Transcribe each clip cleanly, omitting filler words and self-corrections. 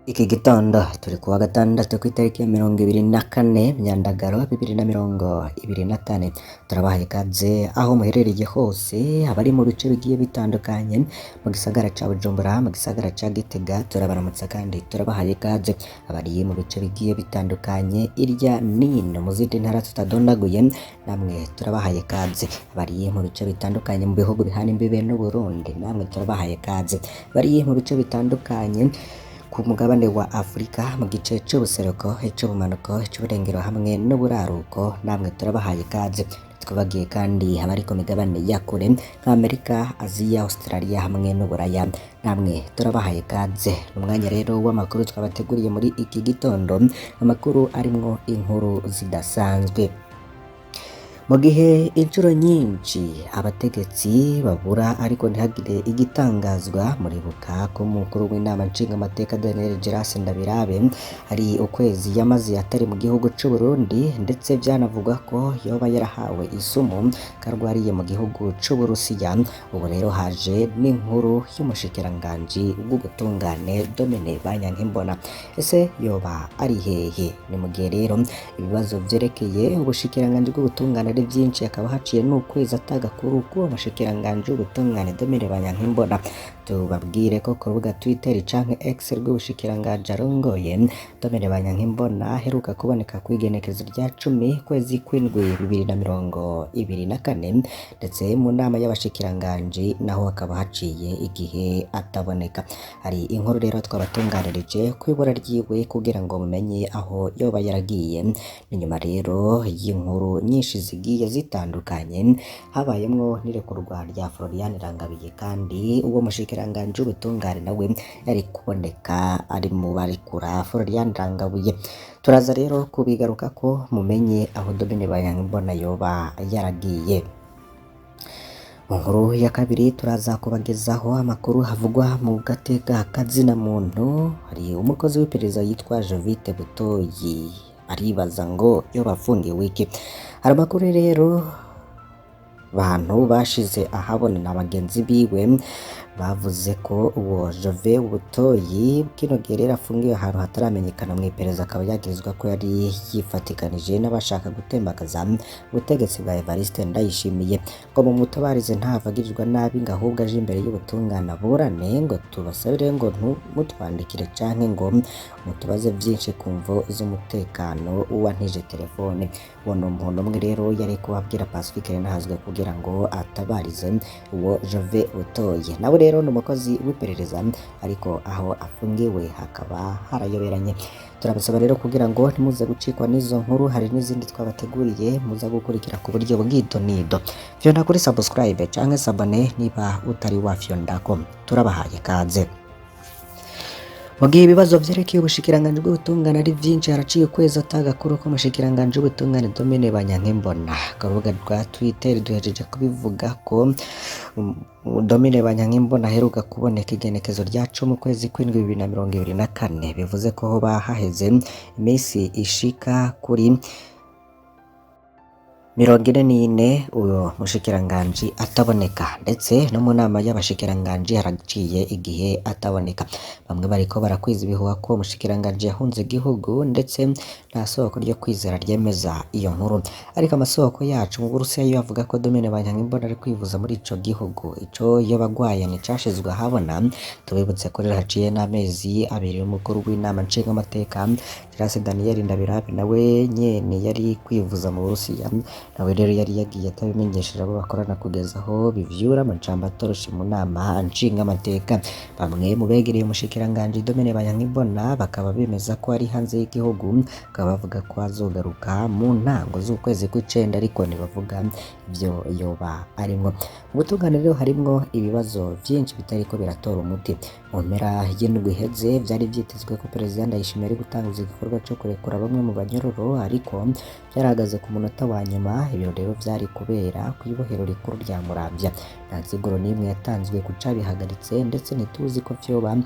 Iki gitondo turi kuwa gatandatu kw'itariki ya 24 Myandagaro 2024. Turabahaye ikaze aho muherereye hose, abari mu bice bigiye bitandukanye mu gisagara ca Bujumbura, mu gisagara ca Gitega, turabaramutsa kandi turabahaye ikaze. Abari mu bice bigiye bitandukanye irya nino mu zindi ntara tutadondaguye, namwe turabahaye ikaze. Abari mu bice bitandukanye mu bihugu bihana imbibe n'Uburundi, namwe turabahaye ikaze. Abari mu bice bitandukanye ku mugabane wa Afrika, mu gice c'ubuseruko, ic'ubumanuko, ic'uburengero hamwe n'uburaruko, namwe turabahaye ikaze. Twabagiye kandi abari ku migabane ya kure nka Amerika, Aziya, Australia hamwe n'Uburaya, namwe turabahaye ikaze. Umwanya rero w'amakuru twabateguriye muri iki gitondo, amakuru arimwo inkuru zidasanzwe. Mu gihe incuro nyinshi abategetsi babura ariko ntihagire igitangazwa, muribuka ko umukuru w'inama nshingamateka Daniel Gerase Ndabirabe hari ukwezi yamaze atari mu gihugu c'u Burundi, ndetse vyanavugwa ko yoba yarahawe isumu karwariye mu gihugu c'u Burusiya. Ubu rero haje n'inkuru y'umushikiranganji w'ubutungane Domine Banyankimbona. Ese yoba ari hehe? Ni mu gihe rero ibibazo vyerekeye ubushikiranganji bw'ubutungane ari vyinshi, hakaba haciye n'ukwezi atagakuru k'uwo mushikiranganji w'ubutungane Domine Banyankimbona. Tubabwire ko ku rubuga Twitter canke X rw'ubushikiranganji arongoye, Domine Banyankimbona aheruka kuboneka kw'igenekerezo rya 10 kwezi kw'indwi 2024, ndetse mu nama y'abashikiranganji naho hakaba haciye igihe ataboneka. Hari inkuru rero twabatunganirije kw'ibura ryiwe kugira ngo mumenye aho yoba yaragiye. Ni nyuma rero y'inkuru nyinshi zigiye zitandukanye, habayemwo n'irekurwa rya Florian Rangabiye, kandi uwo mushikiranganji w'ubutungane nawe yari kuboneka ari mu barekura Florian Rangabiye. Turaza rero kubigaruka ko mumenye aho Domine Banyankimbona yoba yaragiye. Mu nkuru ya kabiri turaza kubagezaho amakuru havugwa mu gateka kazina muntu. Hari umukozi w'iperereza yitwa Jovite Butoyi, aribaza ngo yoba afungiwe iki? Hari amakuru rero bantu bashize ahabona na bagenzi biwe bavuze ko uwo Jove Butoyi kino gihe rero afungiwe ahantu hataramenyekana mu iperereza, akaba yagirizwa ko yari yifatikanije n'abashaka gutembagaza ubutegetsi bwa Evariste Ndayishimiye. Ngo mumutabarize ntavagirirwa nabi, ngo ahubwo aje imbere y'ubutungane aburane, ngo tubasabire ngo ntumutwandikire canke ngo mutubaze vyinshi ku mvo z'umutekano uwantije telefone. Uwo ni umuntu umwe rero yari kubabwira Pacifique Nahazwe kugira ngo atabarize uwo Jove Butoyi. Nawe rero ni umukozi w'iperereza, ariko aho afungiwe hakaba harayoberanye. Turabasaba rero kugira ngo ntimuze gucikwa n'izo nkuru, hari n'izindi twabateguriye muza gukurikira ku buryo bw'idonido. Fyonda kuri subscribe canke s'abonner niba utari wafyondako. Turabahaye ikaze. Mu gihe ibibazo vyerekeye ubushikiranganji bw'ubutungane ari vyinshi, haraciye ukwezi atagakuru k'umushikiranganji w'ubutungane Domine Banyankimbona. Ku rubuga rwa Twitter duhejeje kubivuga ko Domine Banyankimbona aheruka kuboneka igenekezo rya 10 kwezi kw'indwi 2024, bivuze ko hoba haheze imisi ishika kuri 44 uwo mushikiranganji ataboneka, ndetse no mu nama y'abashikiranganji haraciye igihe ataboneka. Bamwe bariko barakwiza ibihuha ko umushikiranganji yahunze igihugu, ndetse nta soko ryo kwizera ryemeza iyo nkuru. Ariko amasoko yacu mu Burusiya yo avuga ko Domine Banyankimbona ari kwivuza muri ico gihugu. Ico yoba agwaye nticashizwe ahabona. Tubibutse ko rero haciye n'amezi 2 umukuru w'inama nshingamateka Gerase Daniel Ndabirabe nawe nyene yari kwivuza mu Burusiya, nawe rero yari yagiye atabimenyesheje abo bakorana kugeza aho bivyura amajambo atoroshe mu nama nshingamateka. Bamwe mu begereye umushikiranganji Domine Banyankimbona bakaba bemeza ko ari hanze y'igihugu, bakaba bavuga ko azogaruka mu ntango z'ukwezi kw'icenda, ariko ntibavuga ivyo yoba arimwo. Mu butungane rero harimwo ibibazo vyinshi bitariko biratora umuti. Mu mpera y'indwi iheze vyari vyitezwe ko Perezida Ndayishimiye ari gutanguza igikorwa co kurekura bamwe mu banyororo, ariko vyarahagaze ku munota wa nyuma. Ibiro rero vyari kubera kw'ibohero rikuru rya Muramvya. Nta nsiguro n'imwe yatanzwe ku cabihagaritse, ndetse ntituzi ko vyoba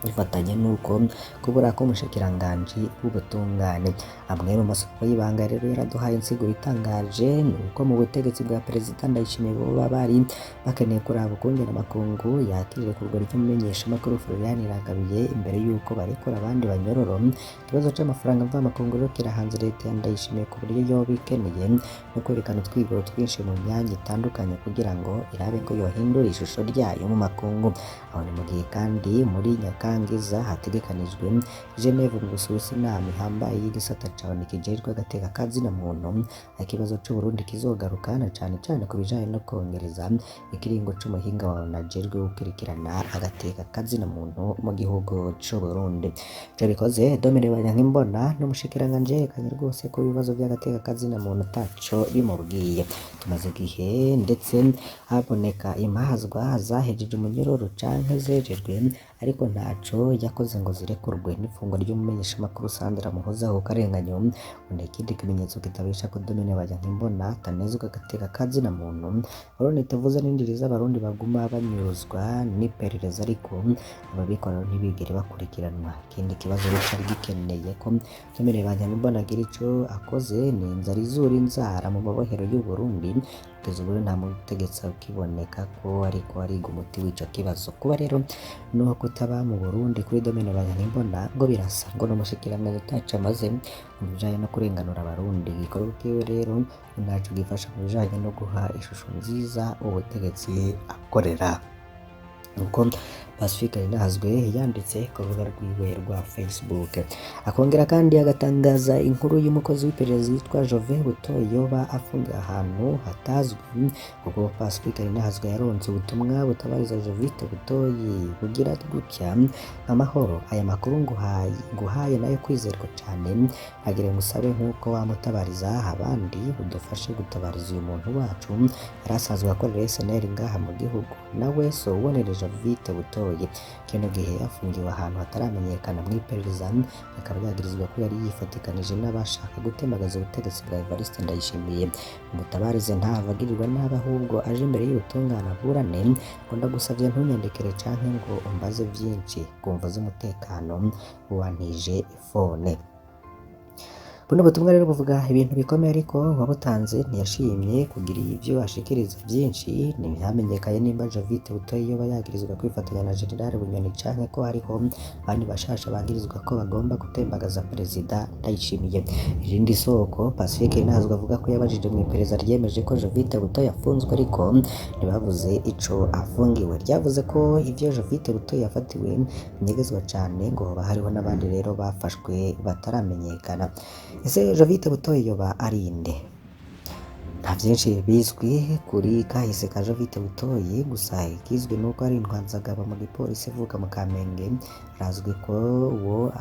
Bifatanye n'uko kubura k'umushikiranganji w'ubutungane. Amwe mu masoko y'ibanga rero yaraduhaye insiguro itangaje, ni uko mu butegetsi bwa Perezida Ndayishimiye boba bari bakeneye kuraba ukungene amakungu yakirira irekurwa ry'umumenyeshamakuru Florian Irangabiye imbere y'uko barekura abandi banyororo. Ikibazo c'amafaranga mvamakungu rero kirahanze leta ya Ndayishimiye ku buryo yoba ikeneye no kwerekana utwigoro twinshi mu myanya itandukanye kugira ngo irabe ko yohindura ishusho ryayo mu makungu. Aho ni mu gihe kandi muri Nyakangiza hategekanijwe Geneve mu Busuwisi inama ihambaye y'igisata ca ONU kijejwe agateka ka zina muntu, ikibazo c'Uburundi kizogaruka na cane cane ku bijanye no kongereza ikiringo c'umuhinga wa ONU ajejwe gukurikirana agateka ka zina muntu mu gihugu c'Uburundi. Ico bikoze, Domine Banyankimbona n'umushikiranganji yerekanye rwose ko ibibazo vy'agateka ka zina muntu ataco bimubwiye. Tumaze igihe ndetse haboneka impazwa zahejeje umunyororo canke zejejwe, ariko ntaco yakoze ngo zirekurwe. N'ifungwa ry'umumenyeshamakuru Sandra Muhoza ku karenganyo ngo ni ikindi kimenyetso kitabesha ko Domine Banyankimbona atanezwa agateka ka zina muntu. Urabona itavuze n'indiri z'abarundi baguma banyuruzwa n'iperereza, ariko ababikora ntibigere bakurikiranwa. Ikindi kibazo cari gikeneye ko Domine Banyankimbona agira ico akoze ni inzara izura inzara mu mabohero y'Uburundi. Kugeza ubu nta mutegetsi ukiboneka ko ariko ariga umuti w'ico kibazo. Kuba rero no kutaba mu Burundi kuri Domine Banyankimbona ngo birasa ngo n'umushikiranganji ataco amaze mu bijanye no kurenganura abarundi. Igikorwa kiwe rero ntaco gifasha mu bijanye no guha ishusho nziza ubutegetsi akorera. Nuko Pacifique Ninahazwe yanditse ku rubuga rwiwe rwa Facebook. Akongera kandi agatangaza inkuru y'umukozi w'iperereza yitwa Jovin Butoyi yoba afungiwe ahantu hatazwi, kuko Pacifique Ninahazwe yaronse ubutumwa butabariza Jovite Butoyi bugira gutya: amahoro, aya makuru nguhaye nayo kwizerwa cane, agire ngusabe nk'uko wamutabariza abandi udufashe gutabariza uyu muntu wacu yari asanzwe akorera SNL ngaha mu gihugu, nawe so ubonere Jovite Butoyi. Kino gihe afungiwe ahantu hataramenyekana mw'iperereza, akaba yagirizwa ko yari yifatikanije n'abashaka gutembagaza ubutegetsi bwa Evariste Ndayishimiye. Umutabarize ntahava agirirwa nabi, ahubwo aje imbere y'ubutungane aburane. Ngo ndagusavye ntunyandikire canke ngo umbaze vyinshi ku mvo z'umutekano wantije ifone. Buno butumwa rero buvuga ibintu bikomeye, ariko uwabutanze ntiyashimye kugira ivyo ashikiriza vyinshi. Ntihamenyekanye nimba Jovite Butoyi yoba yagirizwa kwifatanya na General Bunyoni canke ko hariho abandi bashasha bagirizwa ko bagomba gutembagaza Perezida Ndayishimiye. Irindi soko Pacifique Ninahazwe avuga ko yabajije mw'iperereza ryemeje ko Jovite Butoyi afunzwe, ariko ntibavuze ico afungiwe. Ryavuze ko ivyo Jovite Butoyi yafatiwe binyegezwa cane, ngo hoba hariho n'abandi rero bafashwe bataramenyekana. Ese Jovite Butoyi yoba ari nde? Nta vyinshi bizwi kuri kahise ka Jovite Butoyi, gusa ikizwi nuko ari intwazangabo mu gipolisi ivuka mu Kamenge. Arazwi ko uwo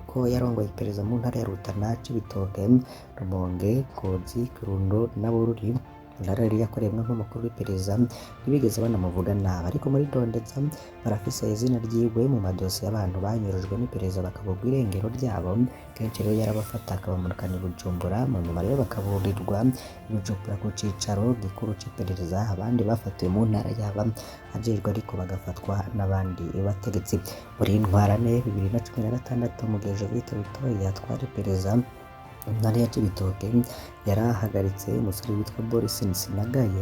ko yarongoye iperereza mu ntara ya Rutana, Cibitoke, Rumonge, Ngozi, Kirundo na Bururi. Intara yari yakoreyemwo nk'umukuru w'iperereza ntibigeze banamuvuga nabi, ariko muri Ndondeza barafise izina ryiwe mu madosiye y'abantu banyurujwe n'iperereza bakaburwa irengero ryabo. Kenshi rero yarabafata akabamanukana i Bujumbura, mu nyuma rero bakaburirwa i Bujumbura ku cicaro gikuru c'iperereza. Abandi bafatiwe mu ntara yaba ajejwe ariko bagafatwa n'abandi bategetsi. Muri Ntwarante 2016, mu gihe Jovite Butoyi yatwara iperereza intara ya Cibitoke, yarahagaritse umusore witwa Boris Sinagaye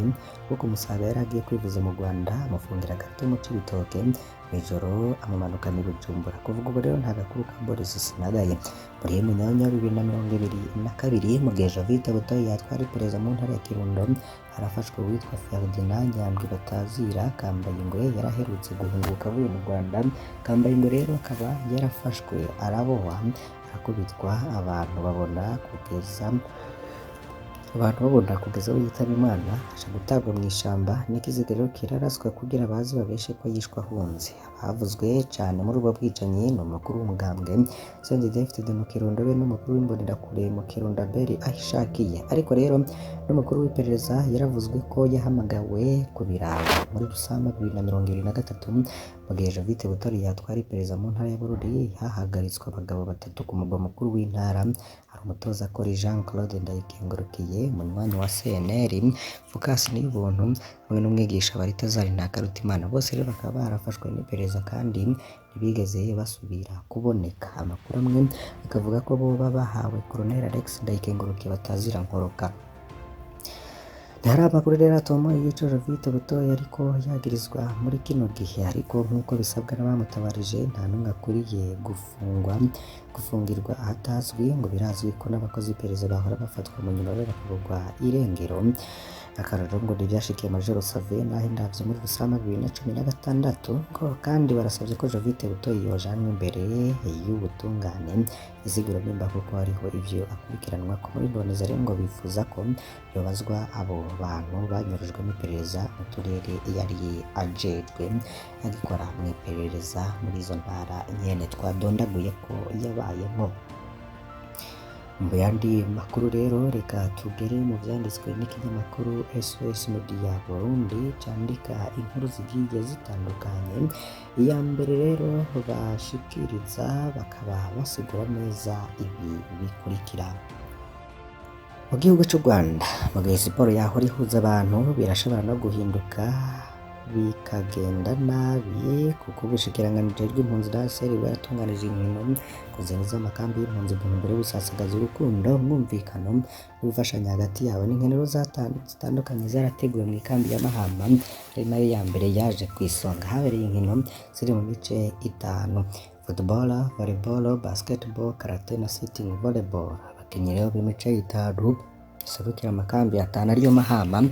wo ku Musaga yari agiye kwivuza mu Rwanda, amufungira gato mu Cibitoke mw'ijoro amumanukana i Bujumbura. Kuvuga ubu rero nta gakuru ka Boris Sinagaye. Muri Munyonyo 2022, mu gihe Jovite Butoyi yatwara iperereza mu ntara ya Kirundo, harafashwe uwitwa Ferdinand Nyandwi Batazira Kambayingwe yari aherutse guhunguka avuye mu Rwanda. Kambayingwe rero akaba yarafashwe arabohwa, arakubitwa, abantu babona kugeza aho yitaba Imana, aca gutabwa mw'ishamba n'ikiziga rero kiraraswa kugira baze babeshe ko yishwe ahunze. Abavuzwe cane muri ubwo bwicanyi ni umukuru w'umugambwe CNDD-FDD mu Kirundo be n'umukuru w'imbonerakure mu Kirundo Abel Ahishakiye. Ariko rero n'umukuru w'iperereza yaravuzwe ko yahamagawe ku biraro muri Rusama 2023. Mu gihe Jovite Butore yatwara iperereza mu ntara ya Bururi, hahagaritswe abagabo batatu ku mugwa mukuru w'intara. Hari umutoza Kori Jean Claude Ndayikengurukiye, umunywanyi wa CNL Focus Niyubuntu, hamwe n'umwigisha Baritazari Ntakarutimana. Bose rero bakaba barafashwe n'iperereza kandi ntibigeze basubira kuboneka. Amakuru amwe akavuga ko boba bahawe Colonel Alex Ndayikengurukiye batazira nkoroka. Ntihari amakuru rero atomoye y'ico Jovite Butoyi ariko yagirizwa muri kino gihe, ariko nk'uko bisabwa n'abamutabarije nta n'umwe akwiriye gufungirwa ahatazwi. Ngo birazwi ko n'abakozi b'iperereza bahora bafatwa mu nyuma rero bakabugwa irengero. Akarorero ngo ntivyashikiye Major Save naho indavyo muri Rusama 2016. Ngo kandi barasavye ko Jovite Butoyi yojanwa imbere y'ubutungane iziguro nimba kuko hariho ivyo akurikiranwa ko. Muri Ndoneza rero ngo bifuza ko yobazwa abo bantu banyurujwe n'iperereza mu turere yari ajejwe agikora mu iperereza muri izo ntara nyene twadondaguye ko yabayemwo. Mu yandi makuru rero reka tugere mu vyanditswe n'ikinyamakuru SOS Media Burundi candika inkuru zigiye zitandukanye. Iya mbere rero bashikiriza bakaba basigura neza ibi bikurikira. Mu gihugu c'u Rwanda, mu gihe siporo yahora ihuza abantu birashobora no guhinduka bikagenda nabi, kuko ubushikiranganji bujejwe impunzi na HCR bwaratunganije inkino ku nzego z'amakambi y'impunzi mu ntumbero yo gusasagaza urukundo, umwumvikano no gufashanya hagati yabo. N'inkino zitandukanye zarateguwe mw'ikambi ya Mahama, ari nayo ya mbere yaje kw'isonga. Habereye inkino ziri mu mice itanu: football, volleyball, basketball, karate na sitting volleyball. Abakinyi rero b'imice itanu iserukira amakambi atanu ariyo Mahama,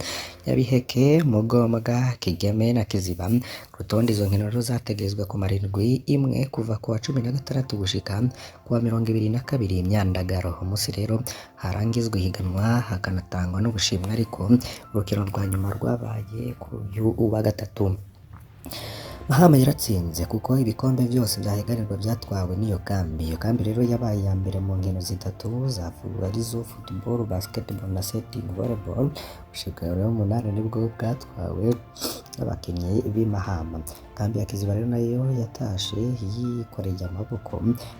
Nyabiheke, Mugombwa, Kigeme na Kiziba. Ku rutonde izo nkino rero zategerezwa kumara indwi imwe kuva kuwa 16 gushika kuwa 22 Myandagaro. Umunsi rero harangizwa ihiganwa hakanatangwa n'ubushimwe, ariko urukino rwa nyuma rwabaye kuri uyu wa gatatu. Mahama yaratsinze kuko ibikombe vyose vyahiganirwa vyatwawe n'iyo kambi. Iyo kambi rero yabaye iya mbere mu nkino zitatu za arizo football, basketball na sitting volleyball. Gushika rero umunani nibwo bwatwawe n'abakinyi b'i Mahama. Kambi ya Kiziba rero nayo yatashe yikoreye amaboko,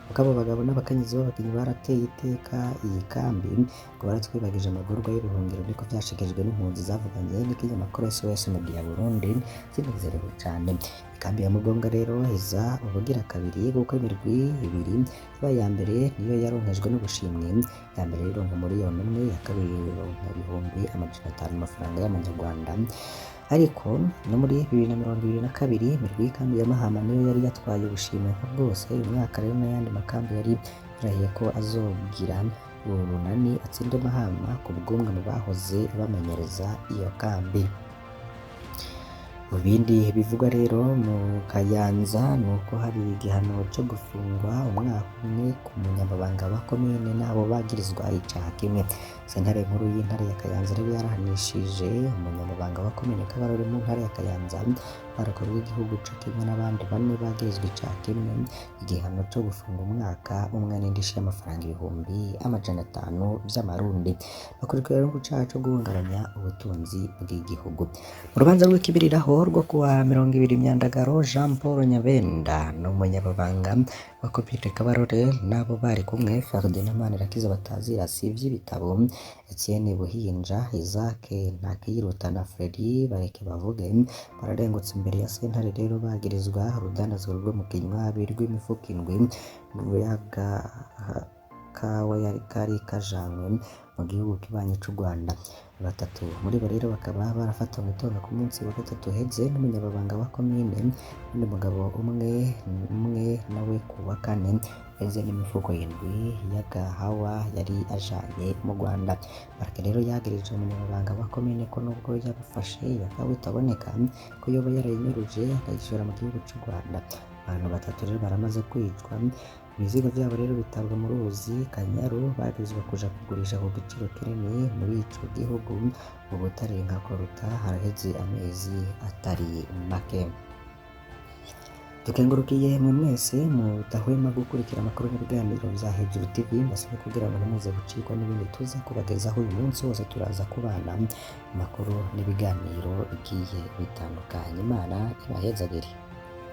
kuko abo bagabo n'abakenyezi b'abakinyi barateye iteka iyi kambi, ngo baratwibagije amagorwa y'ubuhungiro, niko vyashikirijwe n'impunzi zavuganye n'ikinyamakuru SOS Media Burundi zinezerewe cane. Ikambi ya Mugombwa rero iza ubugira kabiri, kuko imirwi ibiri yabaye iya mbere niyo yaronkejwe n'ubushimwe. Iya mbere ironka 1 miliyoni, iya kabiri ironka 500,000 amafaranga y'amanyarwanda. Ariko no muri 2022 imirwi y'ikambi ya Mahama niyo yari yatwaye ubushimwe nka bwose. Uyu mwaka rero n'ayandi makambi yari yarahiye ko azogira urunani atsinde Mahama ku bw'umwe mu bahoze bamenyereza iyo kambi. Mu bindi bivugwa rero mu Kayanza ni uko hari igihano co gufungwa umwaka umwe ku munyamabanga wa komine n'abo bagirizwa icaha kimwe. Sentare nkuru y'intara ya Kayanza rero yarahanishije umunyamabanga wa komine Kabarore mu ntara ya Kayanza, urwaruka rw'igihugu co kimwe n'abandi bane bagirizwa icaha kimwe, igihano co gufunga umwaka umwe n'indishyi y'amafaranga 500,000 vy'amarundi. Bakurikiranywe ku caha co guhungabanya ubutunzi bw'igihugu. Mu rubanza rw'ikibiriraho rwo kuwa 20 Myandagaro, Jean Paul Nyabenda n'umunyamabanga wa komine Kabarore n'abo bari kumwe Ferdinand Manirakiza batazira Sivyibitabo, Etienne Buhinja, Isaac Ntakiyiruta na Fredy Barekebavuge bararengutse imbere ya sentare rero bagirizwa urudandazwa rwo mu kinywabi rw'imifuko indwi y'agakawa kari kajanywe mu gihugu kibanyi c'u Rwanda. Batatu muri bo rero bakaba barafatanywe itonga ku munsi wa gatatu uheze n'umunyamabanga wa komine n'undi mugabo umwe umwe nawe ku wa kane uheze n'imifuko indwi y'agahawa yari ajanye mu Rwanda. Parake rero yagirije umunyamabanga wa komine ko nubwo yabafashe iyo kawa itaboneka, ko yoba yarayinyuruje akayishora mu gihugu c'u Rwanda. Abantu batatu rero baramaze kwicwa, ibiziga vyabo rero bitabwa mu ruzi Kanyaru, bagirizwa kuja kugurisha ku giciro kinini muri ico gihugu ubutare nka koruta. Haraheze amezi atari make. Dukengurukiye mwe mwese mudahwema gukurikira amakuru n'ibiganiro vya Hejuru TV. Mbasaba kugira ngo ntimuze gucikwa n'ibindi tuza kubagezaho uyu munsi wose. Turaza kubana amakuru n'ibiganiro bigiye bitandukanye. Imana ibahezagire.